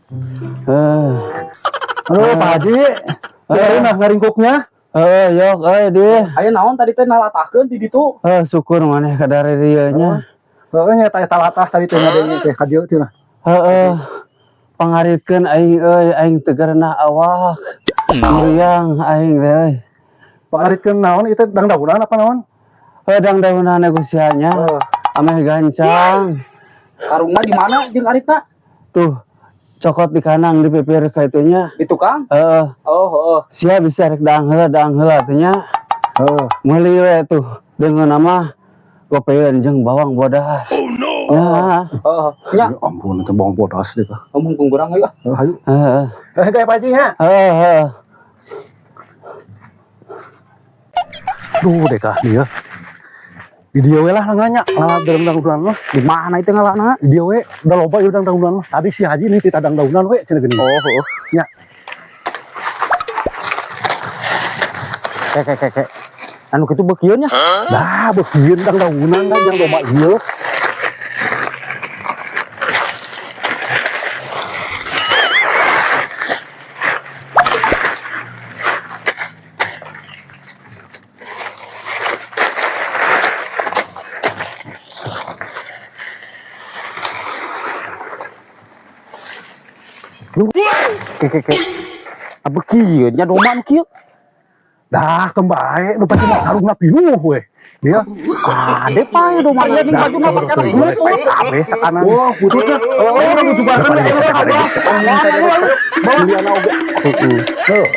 Eh, Aduh, Pak Haji. Eh, nah ngaringkuknya. Eh, yok, eh dia. Aya naon tadi teh nalatahkeun di ditu? Eh, syukur maneh kadare dieu nya. Heeh, nya eta latah tadi teh ngadenge teh ka dieu cenah. Heeh. Pangaritkeun aing euy, aing teu gerenah awak. Muriang aing teh euy. Pangaritkeun naon itu dangdaunan apa naon? Heuh, dangdaunan ku sia nya. Heeh. Ameh gancang. Karungna di mana jeung aritna? Tuh, cokot di kanang di pipir ka itu nya. Di tukang? Heeh. Oh, heeh. Sia bisa rek daang heula teh nya. Heeh. Meuli we tuh dengan nama gopeun jeung bawang bodas. Oh no. Ya. Heeh. Nya, Ya ampun, itu bawang bodas deh, Pak. ngomong kurang ayo. Heeh, hayu. Heeh. Eh, kayak Pak Haji nya. Heeh, heeh. Duh, deh kah dia. Di dia we lah nanya, ngalah dangdaunan mah. Di mana itu ngalana? Di dia we, udah loba ieu dangdaunan mah. Tadi si Haji nih tita dangdaunan we cenah geuning. Oh, heeh. Nya. Kek kek kek. kek. Anu kitu beukieun nya. Lah, beukieun dangdaunan da jang domba ieu. Kek kek kek. Ah beukieun nya domba nu kieu. Dah, kembae nu pasti mah karungna pinuh we. Dia. Ade pae domba ieu ning baju mah pake butut. Kabeh sakanan. Wah, bututnya. Oh, urang ngujubarkeun we ayo kabeh. Juliana oge. Heeh.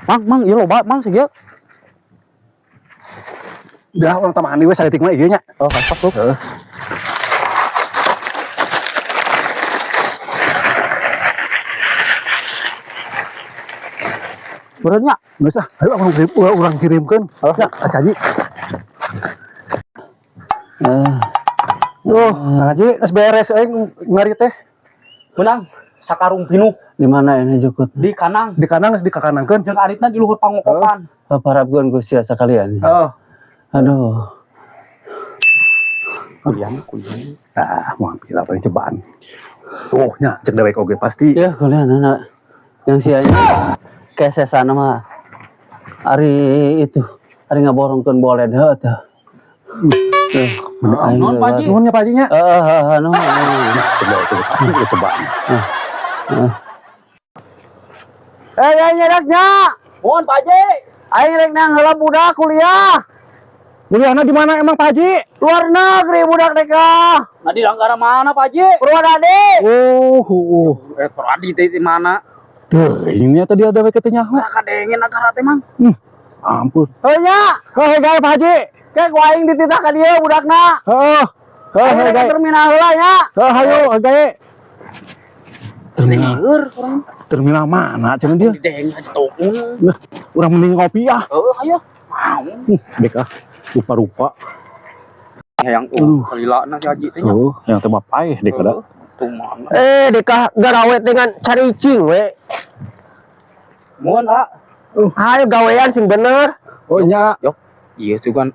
Mang, mang, ieu loba mang sakieu. Dah urang tamani we saeutik mah ieu nya. Oh, mantap tuh. Heeh. Beureuh nya. Geus ah, ayo urang kirim, urang kirimkeun. Ya, ka Haji. Eh, Duh, Kang Haji, geus beres aing ngarit teh. Menang sakarung pinuh di mana ini jukut? di kanang Di kanang geus dikakanangkeun. jeung aritna di luhur pangokopan. Paparapkeun ku sia sakalian. Heeh. Aduh. Kuliah kuliah. Nah, mau ambil apa yang cobaan. Tuh, nya cek dewek oge pasti. Ya, kuliah anak yang sianya kesesan mah ari itu ari ngaborongkeun boled heuh teh. Tuh, aing Nuhun, Pak Haji. Nuhun nya Pak Haji nya. Heeh, heeh, nuhun. Cek dewek oge pasti ieu cobaan. Eh, ya nyereknya. Mohon Pak Haji. Aing rek nang heula budak kuliah. Kuliahna di mana emang Pak Haji? Luar negeri budak teh ka. Nah di negara mana Pak Haji? Purwadadi. Oh, oh. Eh, Purwadi teh di mana? Tuh, ini tadi ada dewek teh nyaho. Nah, kadengin negara teh mang. Ampun. Heuh nya. Heuh, gawe Pak Haji. Kayak ku aing dititah ka dieu budakna. Heuh. Heuh, Aing rek ka gawe. terminal heula nya. Heuh, hayu, gawe. Terminal, Leur urang terminal mana cenah dia? di deng aja tuh. Nah, urang mending ngopi ah. Heuh, ayo. Mau. Dek ah, rupa-rupa. Hayang Aduh. kalilana si Haji teh nya. Oh, yang teh paeh dek ada. Tuh mana? Eh, deka garawe dengan caricing we. Mohon ah. Ayo gawean sing bener. Oh, nya. Yok. Iya sugan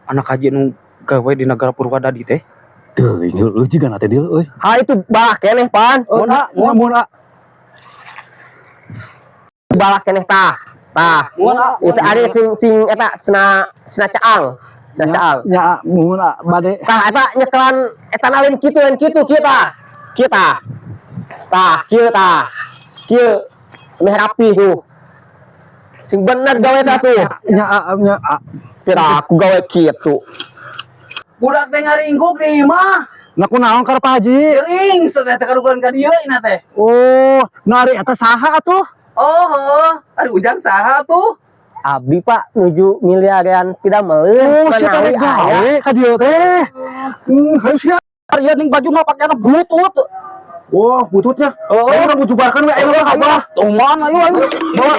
anak haji nu gawe di negara Purwadadi teh. Teuing heueuh jiga na teh dia euy. Ha itu balah keneh pan. Mohon ah, Mohon mohon ah. Balah keneh tah. Tah. Mohon ah. Itu ada sing sing eta sena sena caang. Sena caang. Nya mohon ah bade. Tah eta nyekelan eta nalin kitu lain kitu kieu tah. Kieu tah. Tah, kieu tah. Kieu meh rapi tuh. Sing bener gawe tah tuh. Nya ah, nya ah. Kira aku gawe kitu. Budak teh ngaringkuk di imah. Nah kunaon ka Pak Haji? Gering sateh teh karukulan ka dieu ina teh. Oh, nah ari eta saha atuh? Oh, heuh. Ari ujang saha tuh? Abdi Pak nuju miliarian tidak meuleun Oh, sia teh gawe ka dieu teh. Hayu sia. Iya ning baju mah pakaian butut. Wah, bututnya. Oh, urang ngujubarkeun we ayo ka abah. Tuh mana ayo ayo. Bawa.